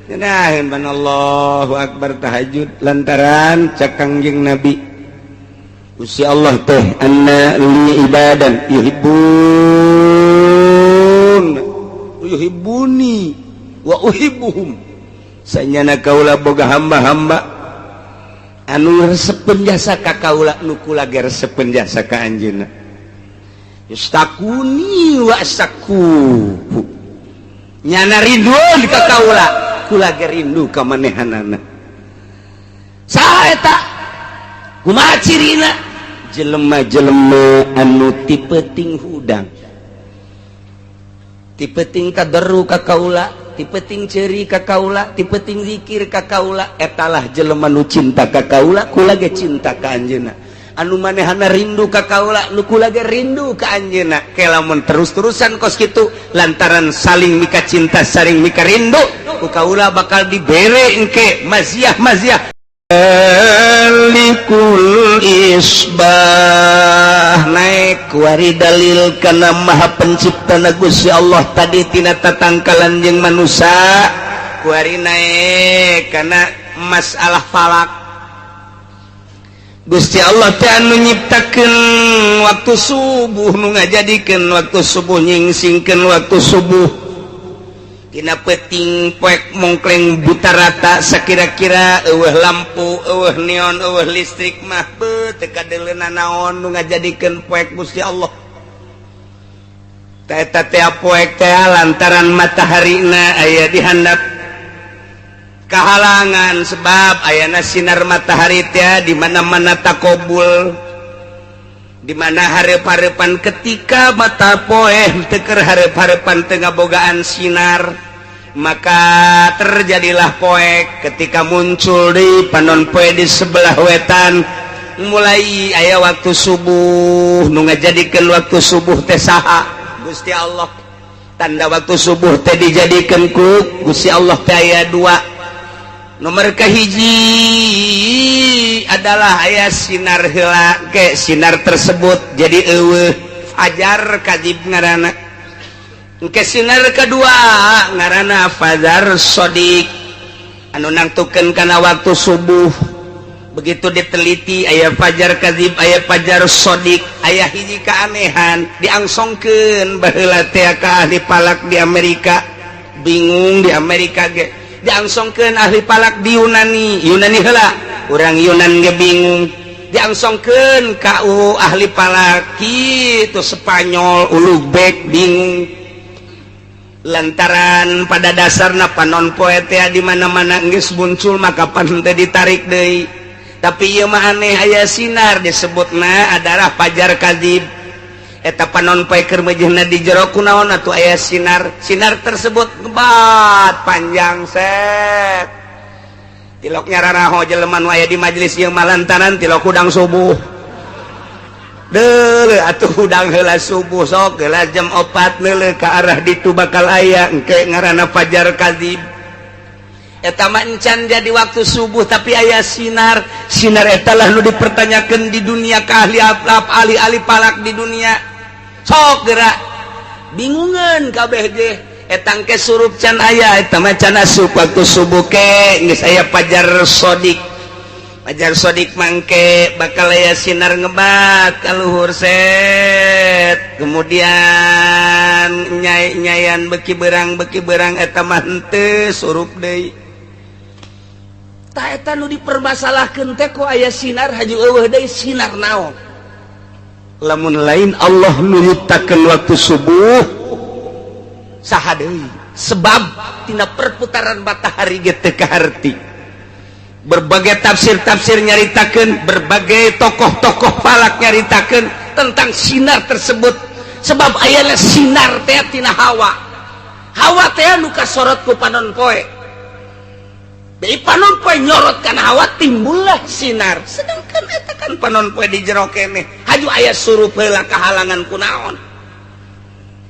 Ngenaheun ban Allahu akbar tahajud lantaran cek Kangjeng Nabi, Gusti Allah teh anna li ibadan yuhibbun yuhibbuni wa uhibbuhum. Sanyana kaula boga hamba-hamba anu resepeun jasa ka kaula, nu kula ge resepeun jasa ka anjeunna. Yustakuni wa astaku, nyana rindu ka kaula, kula ge rindu ka manehanana. Saha eta? Kumaha cirina? Jelema-jelema anu ti peuting hudang, ti peuting tadarru ka kaula, ti peuting ceuri ka kaula, ti peuting zikir ka kaula, etalah jelema nu cinta ka kaula, kula ge cinta ka anjeunna. Anu manehana rindu ka kaula, nu kula ge rindu ka anjeunna. Ke lamun terus-terusan kos kitu lantaran saling mika cinta, saling mika rindu, ku kaula bakal dibere engke maziah-maziah. Likul isbah naik wari dalil kana Maha Pencipta na Gusti Allah tadi tina tatangkalan jeung manusia, kuari naik kana masalah falak. Gusti Allah teh anu nyiptakeun waktu subuh, nu ngajadikeun waktu subuh, nyingsingkeun waktu subuh. Tina peuting poek mongkleng buta rata, sakira-kira eueuh lampu, eueuh neon, eueuh listrik mah beuh teu kadeuleuna naon nu ngajadikeun poek Gusti Allah. Tah eta teh poek teh lantaran mataharina aya di handap kahalangan, sebab ayana sinar matahari teh di mana-mana takobul, di mana hareup-hareupan ketika mata poe teu keur hareup-hareupan teu ngabogaan sinar, maka terjadilah poek. Ketika muncul di panon poe di sebelah wetan, mulai aya waktu subuh. Nu ngajadikeun waktu subuh teh saha? Gusti Allah. Tanda waktu subuh teh dijadikeun ku Gusti Allah teh aya dua. Nomor kahiji adalah aya sinar heula ke sinar tersebut jadi eueuh, fajar kadzib ngaranna. Ke sinar kedua ngaranna fajar shodiq anu nangtukeun kana waktu subuh. Begitu diteliti aya fajar kadzib, aya fajar shodiq, aya hiji keanehan diangsongkeun baheula teh ka ahli falak di Amerika. Bingung di Amerika ge, diangsongkeun ahli falak di Yunani, Yunani heula, urang Yunan ge bingung. Diangsongkeun ka ahli falak kitu Spanyol, Ulugbek bingung, lantaran pada dasarna panon poe teh di mana-mana geus muncul, maka pan teh ditarik deui. Tapi ieu mah aneh, aya sinar disebutna adalah fajar kadzib. Eta panon poe keur meujeuhna di jero, kunaon atuh aya sinar? Sinar tersebut ngebat panjang set, tilok nyararaho jelema nu aya di majelis ieu mah lantaran tilok hudang subuh. Deuleu atuh hudang heula subuh, sok heula jam 4 leuleuh ka arah ditu, bakal aya engke ngaranna fajar kadzib. Eta mah encan jadi waktu subuh, tapi aya sinar. Sinar eta lah nu dipertanyakeun di dunia ka ahli ahli falak di dunia. Sok gerak bingungan kabeh ge, eta engke surup can aya, eta mah can asup waktu subuh. Ke geus aya fajar shodiq. Fajar shodiq mangke bakal aya sinar ngebat ka luhur set, kemudian nyai-nyayan beki berang beki berang, eta mah henteu surup deui. Tah eta nu dipermasalahkeun teh, kok aya sinar haju eueuh deui, sinar naon lamun lain Allah nu nyiptakeun waktu subuh? Saha deui? Sebab tina perputaran matahari ge teu kaharti. Berbagai tafsir-tafsir nyaritakeun, berbagai tokoh-tokoh falak nyaritakeun tentang sinar tersebut, sebab ayana sinar teh tina hawa. Hawa teh nu kasorot ku panon poe. Deui panon poe nyorot kana hawa, timbullah sinar. Sedangkan eta kan panon poe di jero keneh, haju aya surup heula, kahalangan kunaon?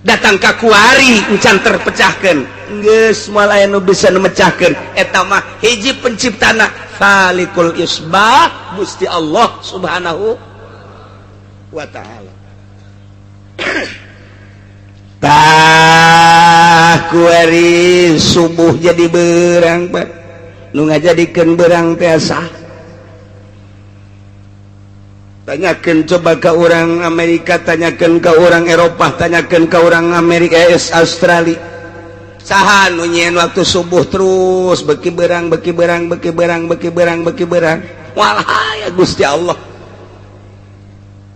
Datang ka kuari encan terpecahkeun. Geus moal aya nu bisa nu mecahkeun. Eta mah hiji penciptana, Falikul Isbah, Gusti Allah Subhanahu wa Ta'ala. Tah, kuari subuh jadi berang, Pak. Nu ngajadikeun berang teh sah? Tanyakan coba ke orang Amerika, tanyakan ke orang Eropa, tanyakan ke orang Amerika, es Australia, saha nu nyieun waktu subuh terus beki berang, beki berang, beki berang, beki berang, beki berang? Walah ya, Gusti Allah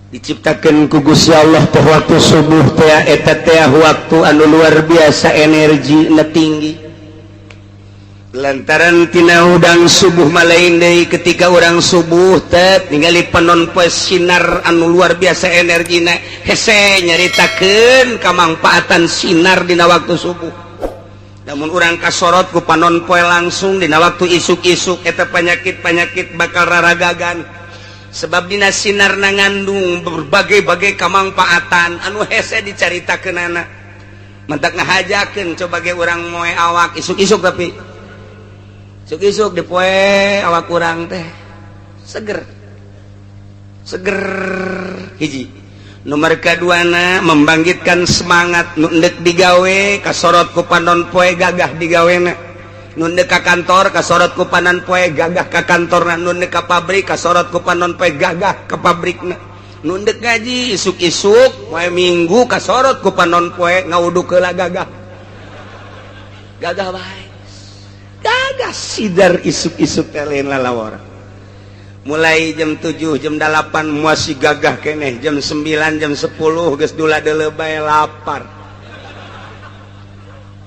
diciptakan ku Gusti Allah teh waktu subuh teh, eta teh waktu anu luar biasa energi na tinggi, lantaran tina udang subuh malain deui. Ketika orang subuh teh ningali panon poe sinar anu luar biasa energina, hese nyaritakeun kamangfaatan sinar dina waktu subuh. Namun urang kasorot ku panon poe langsung dina waktu isuk-isuk, eta penyakit-penyakit bakal raragagan, sebab dina sinar na ngandung berbagai-bagai kamangfaatan anu hese dicaritakeunana. Mantak ngahajakeun coba ge urang moe awak isuk-isuk, tapi isuk-isuk dipoe awak urang teh seger seger. Hiji, nomor keduana membangkitkan semangat. Nu endek digawe kasorot ku panon poe, gagah digawena. Nu endek ka kantor kasorot ku panon poe, gagah ka kantorna. Nu endek ka pabrik kasorot ku panon poe, gagah ka pabrikna. Nu endek ngaji isuk-isuk poe Minggu kasorot ku panon poe, ngawuduk heula, gagah gagah bae, gagah sidar isuk-isuk teh, lain lalawara. Mulai jam 7, jam 8 masih gagah keneh. Jam 9, jam 10 geus dula deuleu bae, lapar,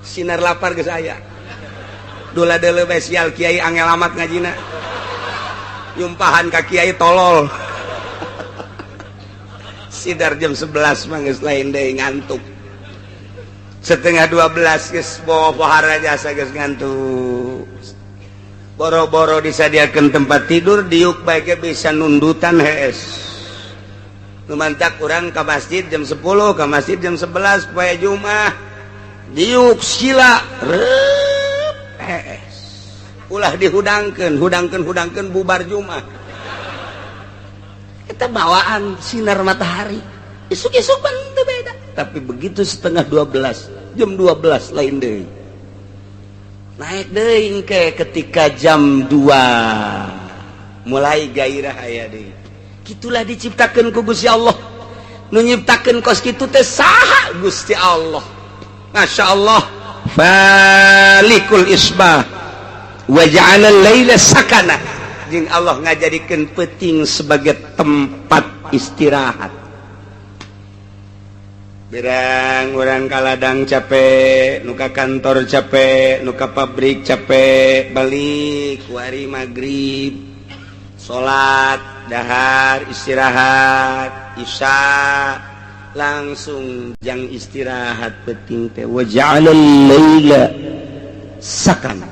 sinar lapar geus aya. Dula deuleu bae, sial kiai angel amat ngajina, nyumpahan ka kiai tolol. Sidar jam 11 mah geus lain deui, ngantuk. Setengah 12 geus bawa pohara jasa, geus ngantuk. Boro-boro disadiakan tempat tidur, diuk bae bisa nundutan, hees. Lumantak urang ke masjid jam 10, ke masjid jam 11 poe Jumat, diuk sila rep, hees. Ulah dihudangkeun, hudangkeun, hudangkeun, bubar Jumat. Kita bawaan sinar matahari isuk-isuk pan beda, tapi begitu setengah 12, jam 12 lain deui, naik deui ke ketika jam 2 mulai gairah aya deui. Gitulah diciptakan ku Gusti Allah. Nu nyiptakeun kos kitu teh saha? Gusti Allah. Masya Allah, falikul isbah wa ja'ala laila sakana, jeung Allah ngajadikeun peuting sebagai tempat istirahat. Berang orang ka ladang capek, nu ka kantor capek, nu ka pabrik capek, balik wari maghrib, salat, dahar, istirahat, isya langsung jang istirahat peuting teh. Wa ja'alal laila sakana.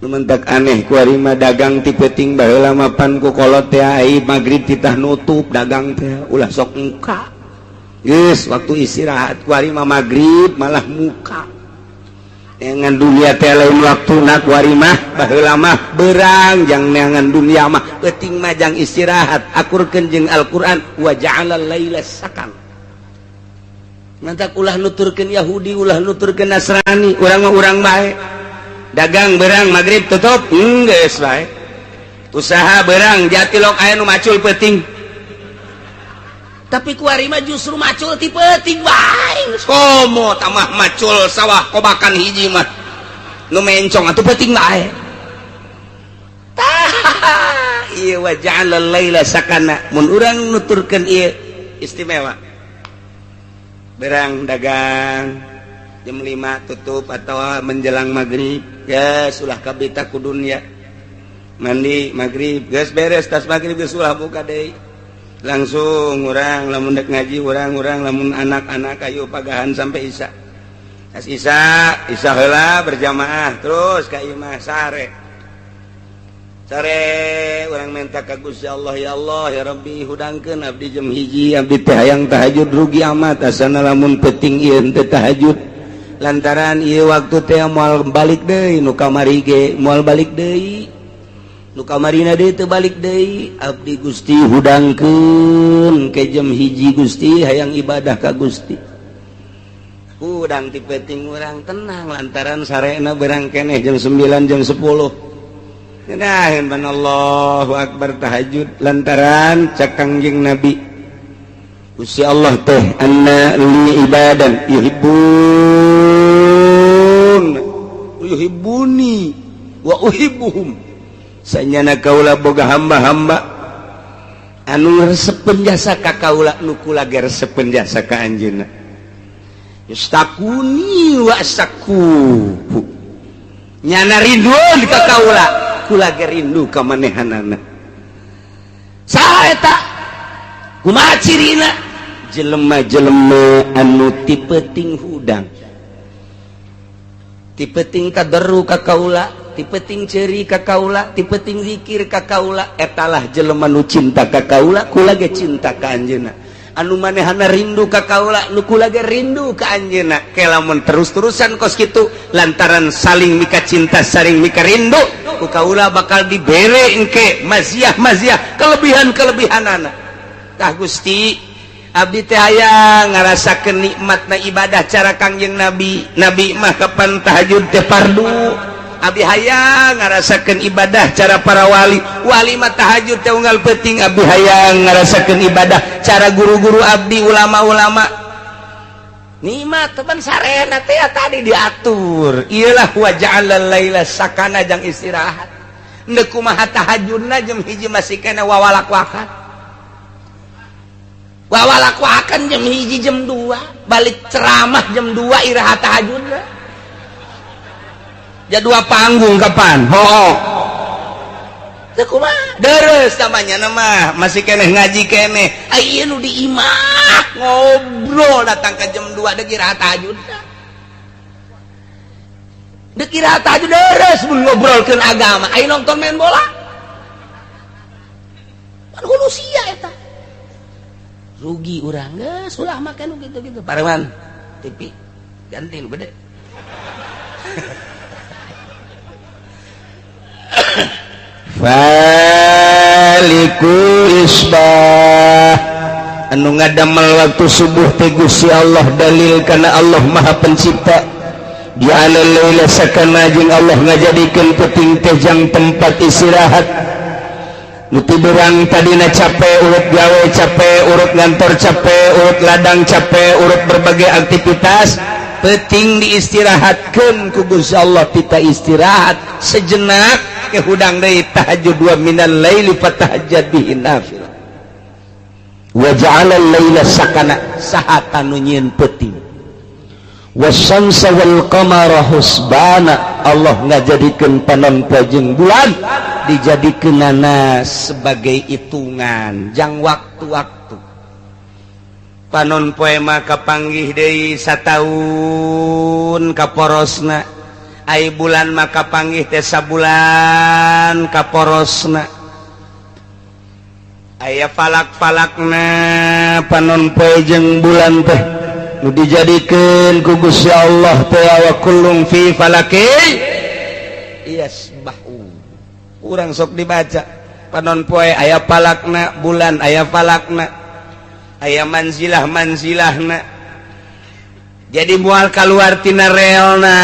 Lumentak aneh kuari mah dagang ti peuting. Baheula mah pan ku kolot teh ai maghrib titah nutup dagang teh, ulah sok muka. Geus waktu istirahat. Kuari mah maghrib malah muka neangan dunia teh, lain waktuna kuari mah. Baheula mah berang jang neangan dunia mah, peuting mah jang istirahat. Akurkeun jeung Al-Qur'an, wa ja'alal laila sakan. Mantak ulah nuturkeun Yahudi, ulah nuturkeun Nasrani, urang mah urang bae. Dagang berang maghrib tutup, geus bae. Usaha berang jatilok aya nu macul peuting, tapi kuari mah justru macul ti peuting bae. Komo tamah macul sawah kobakan hiji mah nu mencong atuh peuting bae. Tah, ieu wa ja'alal laila sakana. Mun urang nuturkeun ieu istimewa, berang dagang jam 5 tutup atau menjelang maghrib, geus ulah kabita ku dunia, mandi maghrib geus beres, tas maghrib geus ulah buka deui. Langsung urang lamun dek ngaji, urang-urang lamun anak-anak ayo pagahan sampai isya. Tas isya, isya heula berjamaah, terus ka imah sare sare. Urang minta ka Gusti Allah, ya Allah, ya Rabbi, hudangkeun abdi jam 1, abdi teh hayang tahajud. Rugi amat asana lamun peuting ieu teu tahajud, lantaran ieu waktu teh moal balik deui. Nu kamari ge moal balik deui, nu kamarina deui teu balik deui. Abdi, Gusti, hudangkeun ke jam 1, Gusti, hayang ibadah ka Gusti. Hudang ti peuting urang tenang lantaran sarena berang keneh jam 9 jam 10. Ngenaheun ban Allahu akbar tahajud lantaran cak Kangjeng Nabi. Gusti Allah teh anna li ibadan yuhibbun yuhibbuni wa uhibbuhum. Sanyana kaula boga hamba-hamba anu resepeun jasa ka kaula nu kula ge resepeun jasa ka anjeunna. Yustakuni wa astaku nyana rindu ka kaula kula ge rindu ka manehanana. Saha eta? Kumaha cirina? Jelema-jelema anu ti peuting hudang, ti peuting kaderu ka kaula, ti peuting ceuri ka kaula, ti peuting zikir ka kaula, etalah jelema nu cinta ka kaula kula ge cinta ka anjeunna. Anu manehana rindu ka kaula nu kula ge rindu ka anjeunna. Ke lamun terus-terusan kos kitu lantaran saling mika cinta saling mika rindu ku kaula bakal dibere engke maziah-maziah kelebihan-kelebihanana. Tah Gusti abdi teh hayang ngarasakeun nikmatna ibadah cara Kangjeng Nabi. Nabi mah kapan tahajud teh fardu. Abdi hayang ngarasakeun ibadah cara para wali. Wali mah tahajud teh unggal peuting. Abdi hayang ngarasakeun ibadah cara guru-guru abdi, ulama-ulama. Nikmat teman sarena teh tadi diatur. Iyalah wa ja'alal laila sakana jang istirahat. Neuk kumaha tahajudna jam 1 masih kena wawalak-wakan. Wawalak-wakan jam 1 jam 2, balik ceramah jam 2 iraha tahajudna. Jadua panggung kapan? Ho. Teu kumaha? Deres namanya nama, masih keneh ngaji keneh. Aya nu di imah ngobrol datang ke jam 2 deuk iraha tahajud. Deuk iraha tahajud deres mun ngobrolkeun agama. Aya nonton main bola. Pan hulu sia eta. Rugi urang geus ulah make nu kitu-kitu. Pareman TV ganti nu gede. Faliku isbah anu ngadamel waktu subuh teh Gusti Allah dalil kana Allah Maha Pencipta. Ja'ala laila sakana jeung Allah ngajadikeun peuting teh jang tempat istirahat. Nu tiburang tadina capek, urut gawe capek, urut ngantor capek, urut ladang capek, urut berbagai aktivitas, peuting diistirahatkeun ku Gusti Allah. Kita istirahat sejenak ke hudang deui tahajud wa minal laili fatahajjad bihi nafilah. Wa ja'ala al-laila sakana saha nu nyieun peuting. Wasyamsa wal qamara husbana Allah ngajadikeun panon poe jeung bulan dijadikeunana sebagai hitungan jang waktu-waktu. Panon poe mah kapanggih deui sataun kaporosna, ai bulan mah kapanggih teh sabulan kaporosna. Aya falak-falakna panon poe jeung bulan teh nu dijadikeun ku Gusti Allah teh wa kullum fi falaki yasbahu. Urang sok dibaca panon poe aya falakna, bulan aya falakna, aya manzilah-manzilahna. Jadi moal kaluar tina realna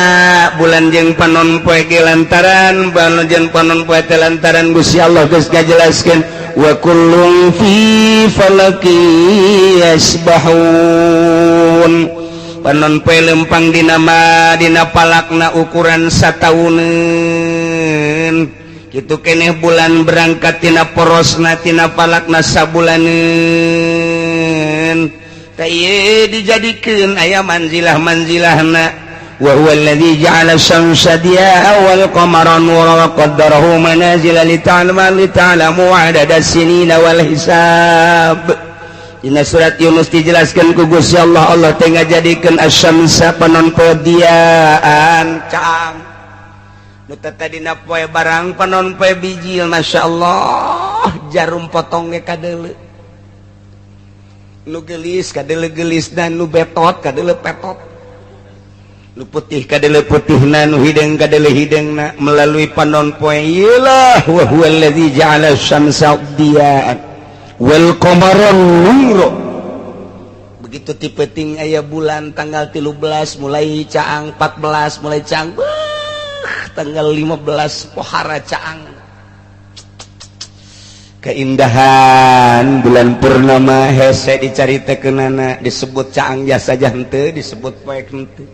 bulan jeung panon poe ge lantaran bulan jeung panon poe teh lantaran Gusti Allah geus ngajelaskeun wa kullum fi falaki yasbahun. Panon poe lempang dina ma dina palakna ukuran satauneun. Kitu keneh bulan berangkat tina porosna tina palakna sabulaneun. Tah ieu dijadikeun aya manzilah-manzilahna. Wa huwa alladzi ja'ala syamsa diya'a wal qamara nuran wa qaddarahu manazila lita'lamu 'adada sinina wal hisab. Dina surat Yunus dijelaskeun ku Gusti Allah, Allah teh ngajadikeun asyamsa panon poe diaan cang. Nu tadina poe barang panon poe bijil, masyaallah jarum potong ge kadeuleu. Nu geulis kadeuleu geulisna, nu betot kadeuleu petot. Nu putih kadeuleu putihna, nu hideung kadeuleu hideungna melalui panon poe. Iyalah wa huwallazi ja'ala asy-syamsa diya'an wal qamara nura. Begitu ti peuting aya bulan tanggal 13 mulai caang, 14 mulai caang, tanggal 15 pohara caang. Keindahan bulan purnama hese dicaritakeunana, disebut caang jasa henteu, disebut poek henteu.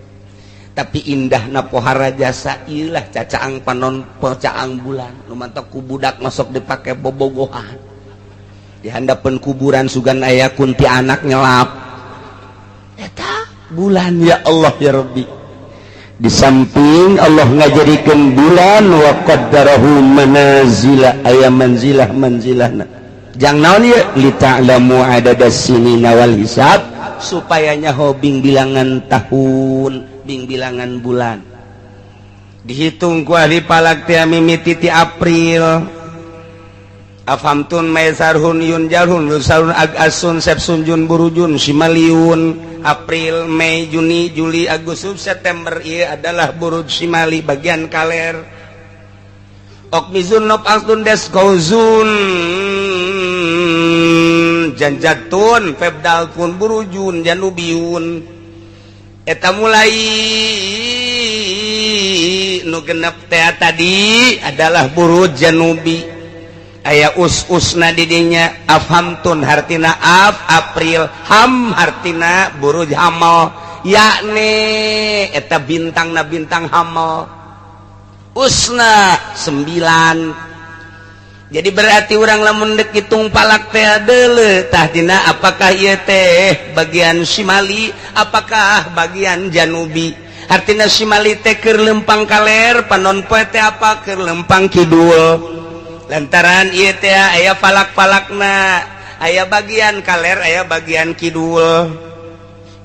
Tapi indahna pohara jasa ieu lah cacaang panon caang bulan. Nu mantak ku budak masuk dipake bobogohan. Di handapeun kuburan sugan aya kuntianak nyelap. Eta bulan ya Allah ya Rabbi. Di samping Allah ngajadikeun bulan wa qaddarahu manazila, aya manzilah manzilahna. Jang naon ieu? Li ta'lamu adadas sinina wal hisab, supaya nyaho bing bilangan tahun, bing bilangan bulan. Dihitung ku ahli falak teh mimiti ti April. Afamtun maisarhun yun jalhun lusarun agasun sepsun jun burujun simaliun. April, Mei, Juni, Juli, Agustus, September ieu adalah buruj simali bagian kaler. Okmizun nopaltun deskauzun janjatun febdalkun burujun janubiun. Eta mulai nu genep teh tadi adalah buruj janubi. Aya us-usna didinya afhamtun hartina af April, ham hartina buruj hamal, yakni eta bintangna bintang hamal. Usna 9. Jadi berarti urang lamun deuk hitung palak teh deuleu tah dina apakah ieu teh bagian simali apakah bagian janubi. Hartina simali teh keur lempang kaler, panon poe teh apa keur lempang kidul. Lantaran ieu teh aya falak-falakna, aya bagian kaler, aya bagian kidul.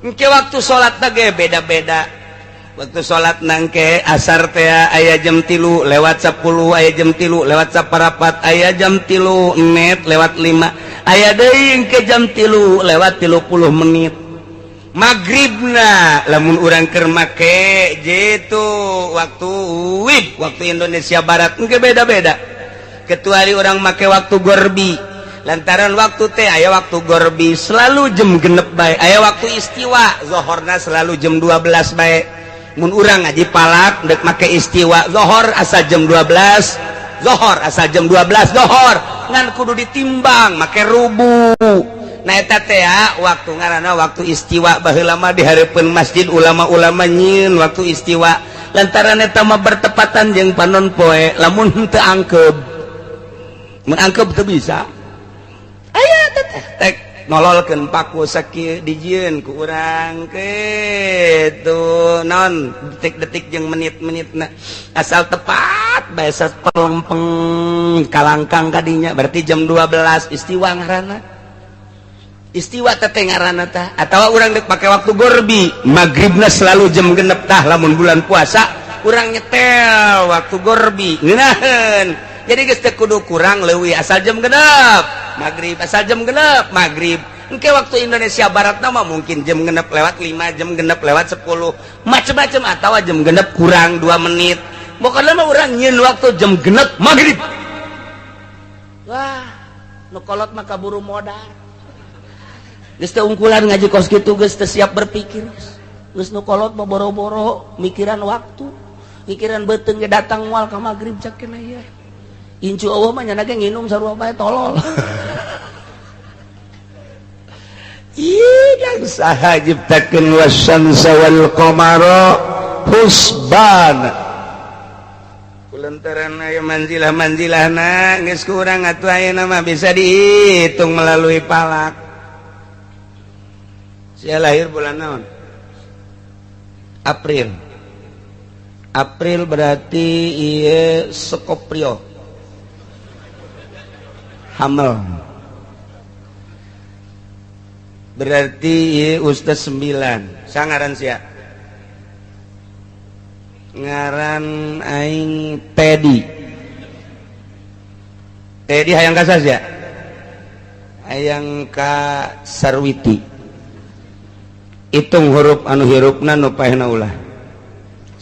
Engke waktu salat teh beda-beda. Waktu salat nangke asar teh aya jam 3 lewat 10, aya jam 3 lewat 4, aya jam 3 menit lewat 5, aya deui engke jam 3 lewat 30 menit. Maghribna lamun urang keur make jitu waktu WIB, waktu Indonesia Barat engke beda-beda. Kecuali orang make waktu gorbi, lantaran waktu teh aya waktu gorbi selalu jam genep bae, aya waktu istiwa zohorna selalu jam 12 bae. Mun urang ngaji palak dek make istiwa zohor asa jam 12, zohor asa jam 12 zohor, ngan kudu ditimbang make rubu. Nah eta teh waktu ngaranna waktu istiwa. Baheula mah di hareupeun masjid ulama-ulama nyieun waktu istiwa, lantaran eta mah bertepatan jeung panon poe. Lamun henteu angkeub, mun angkep teu bisa. Aya teh tek nololkeun paku sakieu dijieun ku urang kitu naon detik-detik jeung menit-menitna asal tepat bae sapelempeng kalangkang kadinya berarti jam 12 istiwa ngaranna. Istiwa teh ngaranna tah. Atawa urang deuk pake waktu gorbi, maghribna selalu jam genep tah. Lamun bulan puasa urang nyetel waktu gorbi ngeunaheun. Jadi geus teu kudu kurang leuwih asal jam genep maghrib, asal jam genep maghrib. Engke waktu Indonesia Barat mah mungkin jam genep lewat 5, jam genep lewat 10, macem-macem, atawa jam genep kurang 2 menit. Pokoknya mah urang nyieun waktu jam genep maghrib. Wah, nu kolot mah kaburu modar. Geus teu ungkulan ngaji kos kitu geus teu siap berpikir. Geus nu kolot mah boro-boro mikiran waktu, mikiran beuteung ge datang moal ka maghrib cak kena ieu. Incu Allah mah nyana ge nginum sarua bae tolol. Ih, dan saha ciptakeun wasyamsa wal qamara husban. Kulantaran aya manzilah-manzilahna geus kurang atuh ayeuna mah bisa dihitung melalui palak. Sia lahir bulan naon? April. April berarti ieu Scorpio. Hamel. Berarti ieu ustaz 9. Sangaran sia? Ngaran aing Teddy. Teddy hayang ka sia? Hayang ka Sarwiti. Hitung huruf anu hirupna nu paehna ulah.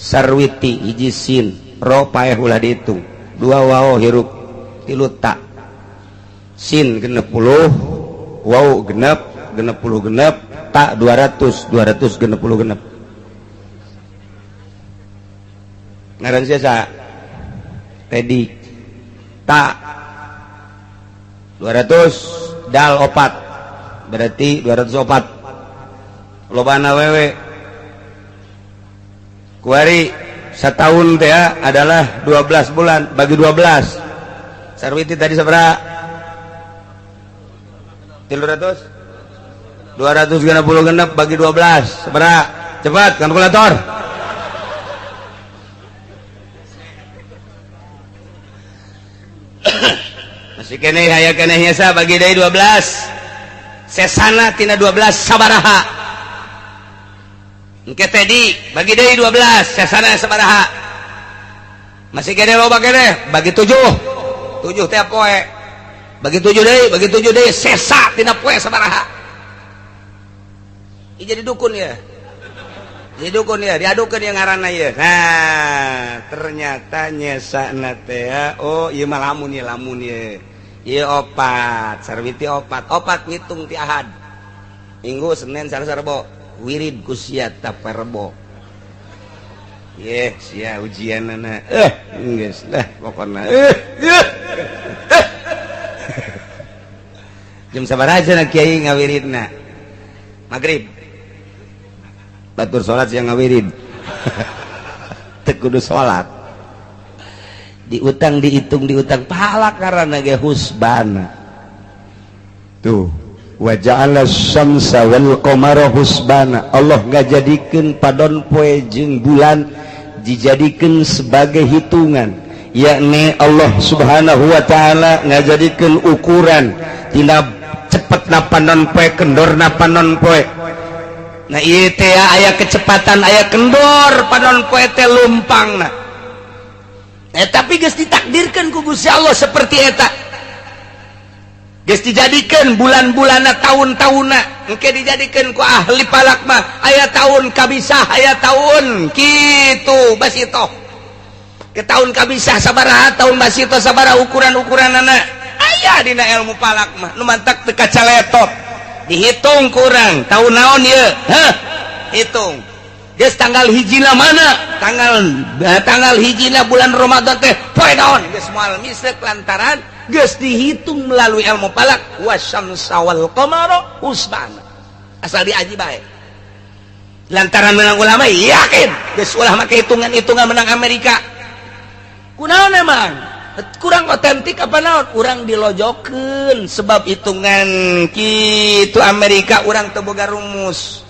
Sarwiti hiji sin, ro paeh ulah dihitung. 2 waw hirup, 3 ta. Sin 60, waw genep, 60 genep, tak 200 266. Ngaran sia Teddy tak 200 dal opat berarti 204 lobana wewe kuari setahun teh adalah 12 bulan bagi 12 sarwiti tadi sabaraha 300 266 bagi 12 sabaraha cepat kalkulator. Masih keneh aya keneh nyesa bagi deui 12 sesana tina 12 sabaraha engke tadi bagi deui 12 sesana sabaraha masih keneh loba keneh bagi 7 7 teh poe bagi 7 deui bagi 7 deui sesa tina poe sabaraha. Ieu jadi dukun ya, jadi dukun ya, diadukeun yang ngaranna ieu. Nah ternyata nyesana teh oh ieu mah lamun ieu lamun ieu ieu opat sarwiti opat opat ngitung ti Ahad Minggu Senin Selasa Rebo wirid ku sia taparebo ye sia ujianana geus lah pokona jam sabaraha cenah kiai ngawiridna magrib batur salat siang ngawirid teu kudu salat diutang dihitung diutang pahala karena ge husbana tuh wa ja'ala syamsa wal qamara husbana. Allah ngajadikeun padon poe jeung bulan dijadikeun sebagai hitungan, yakni Allah Subhanahu wa taala ngajadikeun ukuran tina cepetna panon poe kendorna panon poe. Nah ieu teh aya kecepatan aya kendor panon poe teh lumpangna. Tapi geus ditakdirkan ku Gusti Allah seperti eta. Geus dijadikeun bulan-bulanna tahun-tahunna engke dijadikeun ku ahli falak mah aya tahun kabisah aya tahun kitu basitoh. Ke tahun kabisah sabaraha tahun basitoh sabaraha ukuran-ukuranana aya dina ilmu falak mah nu mantak teu kacaletot dihitung kurang tahun naon ieu heh hitung. Geus tanggal hijina mana? Tanggal hijina bulan Ramadan teh poe naon? Geus moal misek lantaran geus dihitung melalui ilmu falak wasyamsa wal qamara husbana. Asal diaji bae. Lantaran menang ulama yakin geus ulah make hitungan-hitungan menang Amerika. Kunaon emang? Kurang otentik apa naon? Urang dilojokeun sebab hitungan kitu Amerika urang teu boga rumus.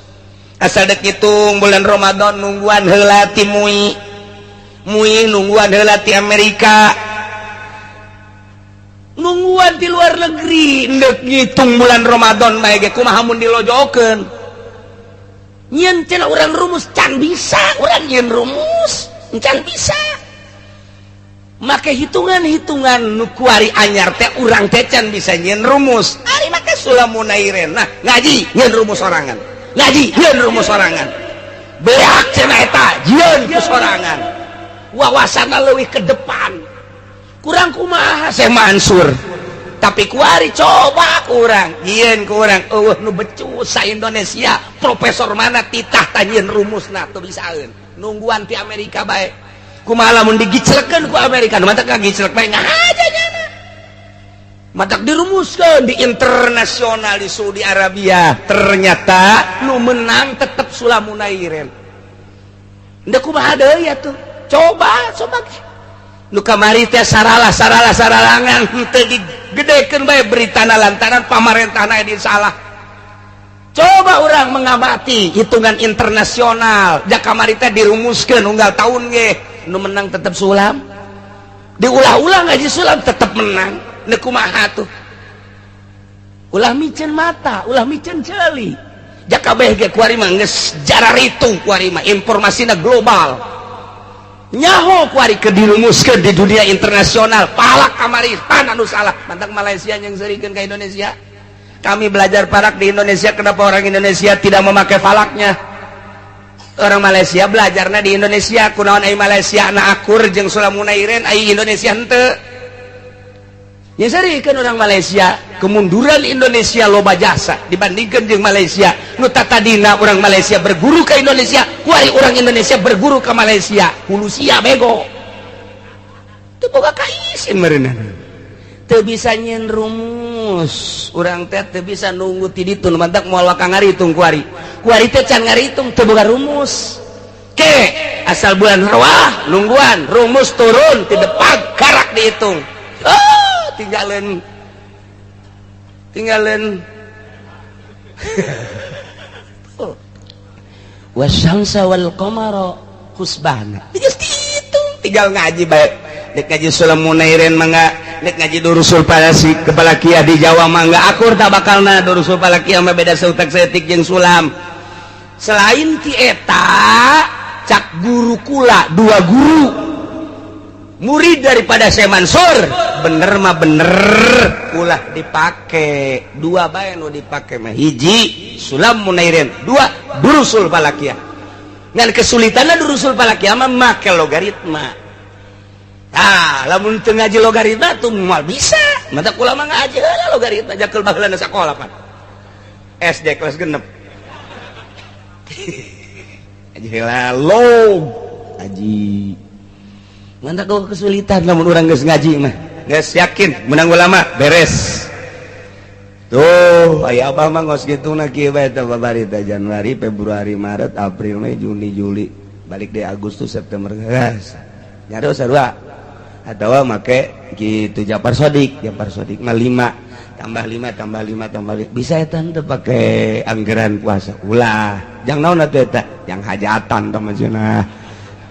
Asal dek hitung bulan Ramadan nungguan heula ti MUI MUI nungguan heula ti Amerika nungguan ti luar negeri ndek ngitung bulan Ramadan bae ge kumaha mun dilojokeun nyieun cenah urang rumus can bisa urang nyieun rumus can bisa make hitungan-hitungan nu kuari anyar teh urang teh can bisa nyieun rumus ari make sulamunairen nah ngaji nyieun rumus sorangan ngaji jieun rumus sorangan beak cenah eta jieun ku sorangan wawasanna leuwih ke depan kurang kumaha Syekh Mansur tapi kuari coba kurang jieun kurang eueuh nu becus sa Indonesia profesor mana titah tah nyieun rumusna teu bisaeun nungguan ti Amerika bae kumaha lamun digiclekeun ku Amerika nu matak kagiclek bae ngahaja nyana matak dirumuskan di internasional di Saudi Arabia ternyata nu menang tetep Sulamunairen ndek kumaha deui atuh coba coba nu kamari teh saralah saralah saralangan henteu digedekeun bae beritana lantaran pamarentahna di salah. Coba orang mengamati hitungan internasional ja kamari teh dirumuskeun unggal tahun ge nu menang tetep Sulam diulah-ulah ngaji Sulam tetep menang. Kumaha tuh ulah micen mata ulah micen ceuli jakabeh ge kuari mah geus jararitu kuari mah informasina global nyaho kuari ke dirumuskeun di dunia internasional palak kamari pan anu salah mantak Malaysia yang seurikeun ka Indonesia. Kami belajar falak di Indonesia kenapa orang Indonesia tidak memakai falaknya? Orang Malaysia belajarna di Indonesia kunaon ai Malaysia na akur jeung Sulamunairen ai Indonesia henteu. Kan orang Malaysia, kemunduran Indonesia loba jasa dibandingkan jeung Malaysia. Nu tadina orang Malaysia berguru ke Indonesia, kuari orang Indonesia berguru ke Malaysia. Hulu sia bego teu boga kaisin meureunna, teu bisa nyieun rumus. Urang teh teu bisa nunggu ti ditu, nu mantak moal waka ngaritung. Kuari kuari teh can ngaritung, teu boga rumus. Ke asal bulan rawah nungguan rumus turun ti depan, karak dihitung. Oh, tinggalin tinggalin. Oh. Wasyamsa wal qamara husbana. Geus dihitung, tinggal ngaji bae. Dek ngaji Sulam Munairin mangga, dek ngaji Durusul Falasi kepala kia di Jawa mangga, akur tak bakalna. Durusul Falakiyah mah beda seutak saeutik jeung sulam. Selain ti eta, cak guru kula, dua guru murid daripada Syekh Mansur, bener mah bener ulah dipake. Dua bae nu dipake mah, hiji Sulam Munairin, dua Durusul Falakiyah. Ngan kesulitanna Durusul Falakiyah mah make logaritma. Ah, lamun teu ngaji logaritma tuh moal bisa. Mata kula mah ngaji heula logaritma jakel baheulana sakola pan SD kelas 6 ngaji heula log aji. Mantap kau kesulitan, lamun urang geus ngaji mah geus yakin menang ulama beres. Tuh aya abah mah ngos kitu na kieu bae teh babari teh Januari, Februari, Maret, April, Mei, Juni, Juli, balik deh Agustus, September, geus nyari sarua atawa make gitu Japar Sodik. Japar Sodik mah 5 tambah 5 tambah 5 tambah 5 bisa eta teu pake anggaran puasa. Ulah jang naon atuh eta, yang hajatan tah maksudna.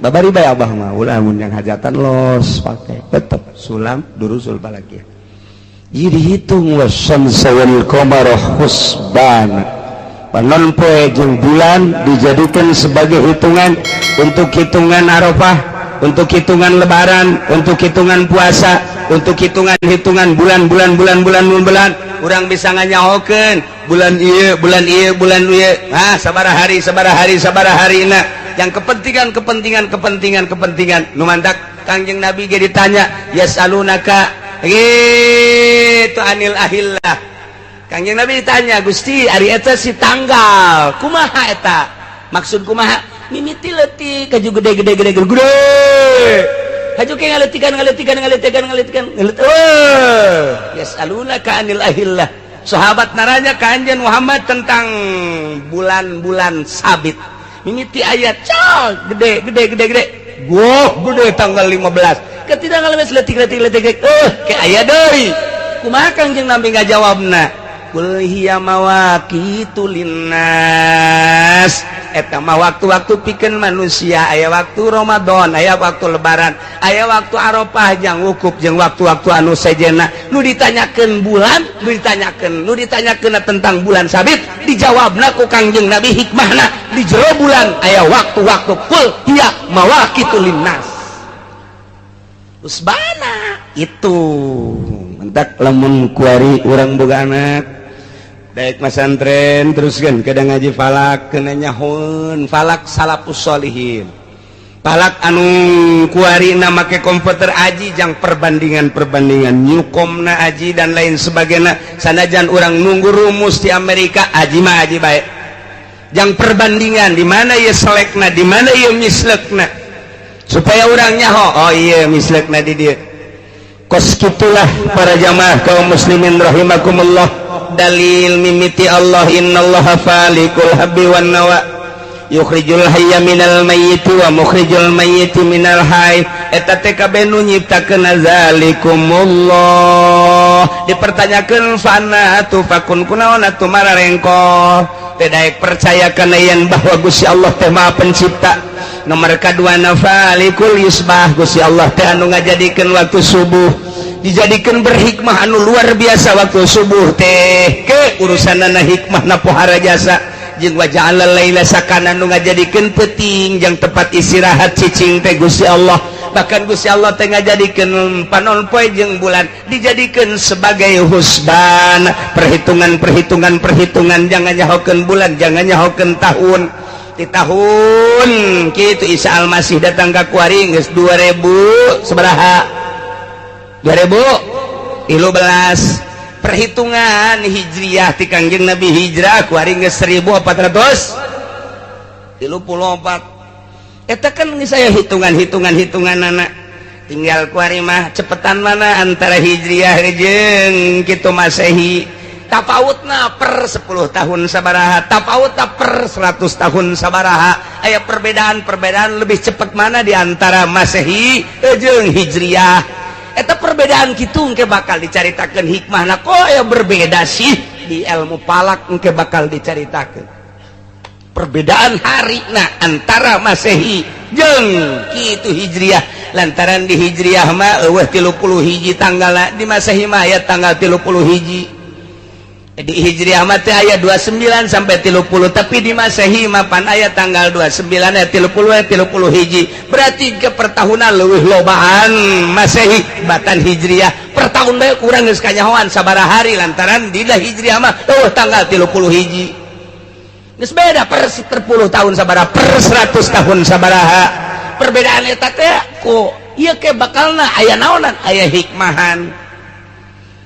Babari bae abah mah ulah, mun yang hajatan los pake tetep sulam Durusul Falakiyah. Jadi hitung wasyamsa wal qamara husban, panon poe jeung bulan dijadikan sebagai hitungan untuk hitungan Arafah, untuk hitungan Lebaran, untuk hitungan puasa, untuk hitungan-hitungan bulan-bulan bulan-bulan bulan. Urang bisa nganyahokeun bulan ieu, bulan ieu, bulan ieu, ah, sabaraha hari, sabaraha hari, sabaraha hari. Nah, yang kepentingan kepentingan kepentingan kepentingan nu mantak Kangjeng Nabi ge ditanya, yasalunaka gitu anil ahillah. Kangjeng Nabi ditanya, "Gusti, ari eta si tanggal kumaha eta maksud kumaha?" Mimiti leutik kaju gede gede gede gede gede, haju ke ngaletikan ngaletikan ngaletikan ngaletikan ngalet. Oh, yasalunaka anil ahillah. Sahabat naranya ka Anjeun Muhammad tentang bulan-bulan sabit. Mimiti ayat cal gede gede gede gede, goh gede tanggal 15, ketika ngalemes letik letik letik letik, eh, ke aya deui. Kumaha Kangjeng Nabi ngajawabna? Qul hiya mawaqitu linnas. Eta mah waktu-waktu pikeun manusia. Aya waktu Ramadan, aya waktu Lebaran, aya waktu Arafah jang wukuf jeung waktu-waktu anu sejena. Nu ditanyakeun bulan, nu ditanyakeun, nu ditanyakeun tentang bulan sabit, dijawabna ku Kangjeng Nabi hikmahna di jero bulan aya waktu-waktu. Qul hiya mawaqitu linnas usbana. Itu mentak lamun kuari urang boga anak daek masantren, terus kan kadang ngaji falak, kena nyahun falak salafus solihin, falak anu kuari na make komputer aji jang perbandingan perbandingan nyukomna aji dan lain sebagainya. Sanajan urang nunggu rumus di Amerika, aji mah aji baik jang perbandingan di mana ya selekna, di mana ya mislekna, supaya urang nyaho, oh iya, mislekna di dia. Kos gitulah para jamaah kaum muslimin rahimakumullah. Dalil mimiti Allah, innallaha falikul habbi wan nawa yukhrijul hayya minal mayyiti wa mukhrijul mayyiti minal hayy. Eta teh kabeh nu nyiptakeun zalikumullah. Dipertanyakeun fana tufakun, kunaon atuh mararengko teh daek percaya kana yen bahwa Gusti Allah teh Maha Pencipta? Nomor kadua, falikul isbah, Gusti Allah teh anu ngajadikeun waktu subuh, dijadikan berhikmah anu luar biasa. Waktu subuh teh ke urusanana hikmah pohara jasa jeung waja'ala laila sakana, nu ngajadikeun peuting jang tempat istirahat cicing teh Gusti Allah. Bahkan Gusti Allah teh ngajadikeun panon poe jeung bulan dijadikeun sebagai husban, perhitungan perhitungan perhitungan. Jangan nyahokeun bulan, jangan nyahokeun tahun. Di tahun kitu Isa Almasih datang ka kuari geus 2000 sabaraha, 2000. 13. Perhitungan Hijriah ti Kangjeng Nabi hijrah kuari geus 1434. Eta kan saya hitungan-hitungan hitungan anak, tinggal kuari mah cepetan mana antara Hijriah jeung kitu Masehi. Tapautna per 10 tahun sabaraha, tapautna per 100 tahun sabaraha, aya perbedaan-perbedaan lebih cepat mana di antara Masehi jeung Hijriah. Eta perbedaan kitu engke bakal dicaritakeun hikmahna, kok aya berbeda sih. Di ilmu falak engke bakal dicaritakeun perbedaan hari nah antara Masehi jeung kitu Hijriah, lantaran di Hijriah mah euweuh 31 tanggal, di Masehi mah aya tanggal 31. Di Hijriah mah teh aya 29 sampai 30, tapi di Masehi mah pan aya tanggal 29 aya 30 aya 30 hiji. Berarti ke pertahunan leuwih lobaan Masehi batan Hijriah. Per tahun bae kurang geus kanyahoan sabaraha hari, lantaran di Hijriah mah euweuh tanggal 30 hiji. Geus beda per 10 tahun sabaraha, per 100 tahun sabaraha perbedaan eta teh. Ku ieu ke bakalna aya naonan, aya hikmahan.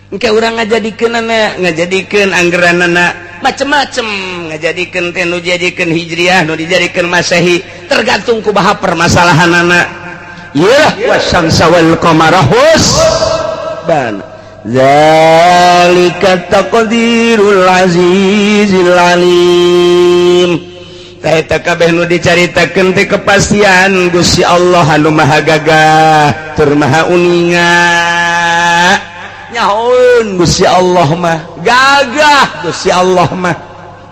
Engke urang ngajadikeun, ngajadikeun anggeranana macem-macem, ngajadikeun teh nu dijadikeun Hijriah, nu dijadikeun Masehi, tergantung kumaha permasalahanana. Ieu wasyamsa wal qamara husban zalika taqdirul azizil alim. Eta kabeh nu dicaritakeun teh kepastian Gusti Allah anu maha gagah tur maha uninga. Nyahoeun Gusti Allah mah gagah. Gusti Allah mah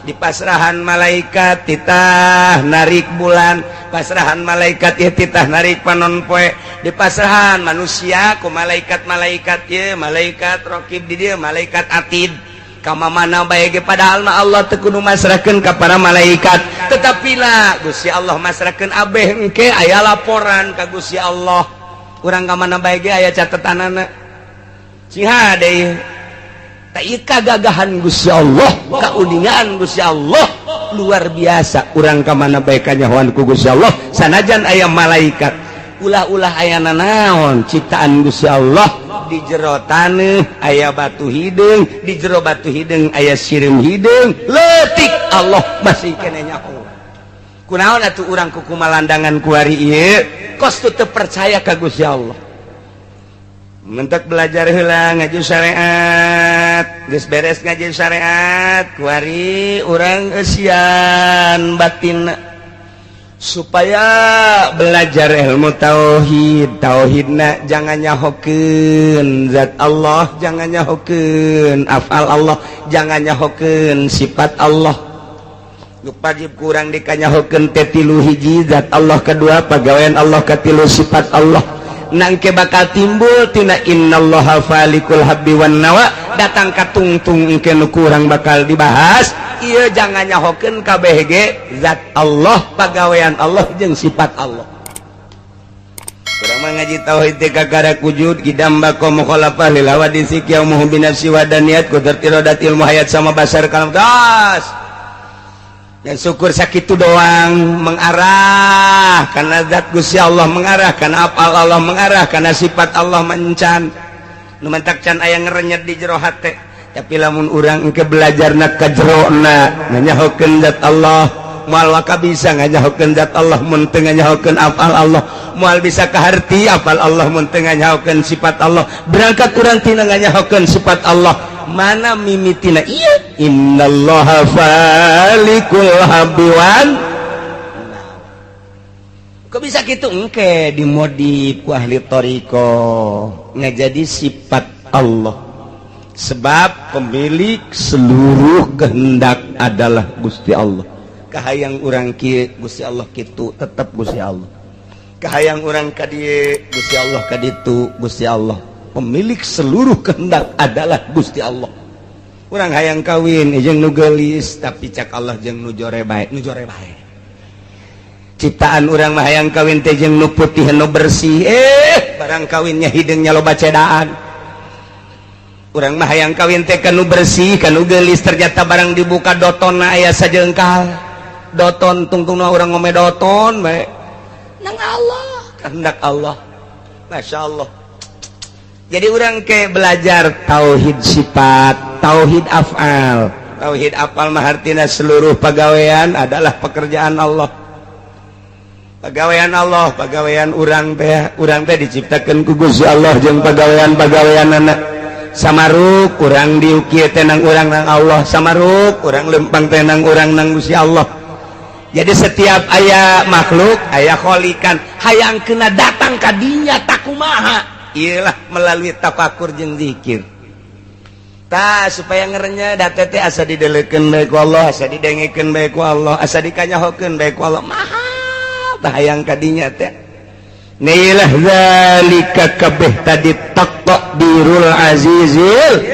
di pasrahan malaikat titah narik bulan, pasrahan malaikat ya titah narik panon poe, di pasrahan manusia ku malaikat-malaikat ya, malaikat rokib di dia, malaikat atid kama mana bae ge. Padahal mah Allah teu kudu masrahkeun ka para malaikat, tetapi lah Gusti Allah masrahkeun abeh. Engke aya laporan ka Gusti Allah, urang ka mana bae ge aya catetanana. Sing hade tah ieu kagagahan Gusti Allah, kauningaan Gusti Allah luar biasa. Urang ka mana bae kanyahoan ku Gusti Allah, sanajan aya malaikat, ulah-ulah aya nanaon ciptaan Gusti Allah. Di jero taneuh aya batu hideung, di jero batu hideung aya sireum hideung leutik, Allah masih keneh nyaho. Kunaon atuh urang kukumalandangan kuari ieu kos teu percaya ka Gusti Allah? Mentek belajar heula ngaji syariat, geus beres ngaji syariat, kuari urang eusian batin supaya belajar ilmu tauhid. Tauhidna jangan nyahokeun zat Allah, jangan nyahokeun afal Allah, jangan nyahokeun sifat Allah. Nu wajib kurang dikanyahokeun teh tilu: hiji zat Allah, kedua pagawean Allah, katilu sifat Allah. Nangke bakal timbul tina innallaha falikul habbi wan nawa datang ka tungtung. Engke nu kurang bakal dibahas ieu, jangan nyahokeun kabeh ge zat Allah, pagawean Allah jeung sifat Allah. Urang mah ngaji tauhid teh kakara wujud, qidam, baqa, mukhalafah lil hawadisi, qiyamuhu bi nafsi, wadaniyat, qudrat, iradat, ilmu, hayat, sama, basar, kalam, gas dan syukur. Sakitu doang, mengarah karena zat Gusti Allah, mengarah karena apal Allah, mengarah karena sifat Allah. Mencan nu mentak can aya ngerenyet di jero hate, tapi lamun urang engke belajarna ka jerona, nganyahokeun zat Allah, moal waka bisa nganyahokeun zat Allah mun teu nganyahokeun afal Allah, moal bisa kaharti afal Allah mun teu nganyahokeun sifat Allah. Berangkat urang tina nganyahokeun sifat Allah, mana mimitina iya innallaha falikul habbi wan. Kok bisa gitu? Engke dimodif ku ahli thoriqoh ngajadi sifat Allah, sebab pemilik seluruh kehendak adalah Gusti Allah. Kahayang urang kieu, Gusti Allah kitu, tetap Gusti Allah. Kahayang urang ka dieu, Gusti Allah ka ditu. Gusti Allah pemilik seluruh kehendak adalah Gusti Allah. Urang hayang kawin jeung nu geulis, tapi cak Allah jeung nu jore bae, nu jore bae. Ciptaan urang mah hayang kawin teh jeung nu putih, nu bersih, barang kawinnya hideungnya loba cedaan. Urang mah hayang kawin teh ka nu bersih, ka nu geulis, ternyata barang dibuka dotonna aya sajengkal doton. Tungtungna urang ngome doton bae. Nang Allah, kehendak Allah, Masya Allah. Jadi urang ke belajar tauhid sifat, tauhid af'al. Tauhid af'al mah artina seluruh pagawean adalah pekerjaan Allah. Pagawean Allah, pagawean urang teh diciptakeun ku Gusti Allah jeung pagawean-pagaweanana. Samaruk urang diukir tenang urang nang Allah, samaruk urang lempang tenang urang nang Gusti Allah. Jadi setiap aya makhluk aya kholikan, hayang kena datang ka dinya takumaha? Iyalah melalui tafakur jeung zikir. Tah supaya ngerenya da teh asa didelekeun bae ku Allah, asa didengekeun bae ku Allah, asa dikanyahokeun bae ku Allah. Maha tah hayang ka dinya teh. Nilah zalika kabeh tadi taqdirul azizil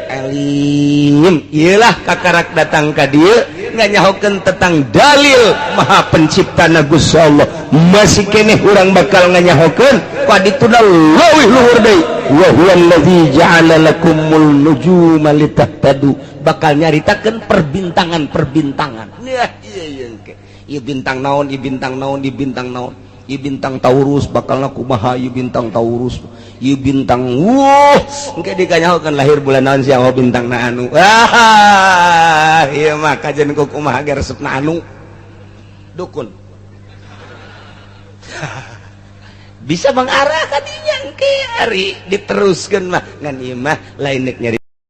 alim. Iyalah kakarak datang ka dieu nganyahokeun tentang dalil maha pencipta na Gusti Allah. Masih keneh urang bakal nganyahokeun kadituna leuwih luhur deui, wa huwallazi ja'ala lakumul nujuma litahtadu, bakal nyaritakeun perbintangan-perbintangan. Ya iya iya engke. Ieu bintang naon, ieu bintang naon, ieu bintang naon, ieu bintang Taurus bakal kumaha, ieu bintang Taurus, ieu bintang, wuh, engke dikanyahokeun lahir bulan naon sia, oh bintang na anu. Ah, ieu mah kajen ku kumaha ge resepna anu dukun. Bisa mengarah kadinya engke ari diteruskeun mah, ngan ieu mah lain nek nyari.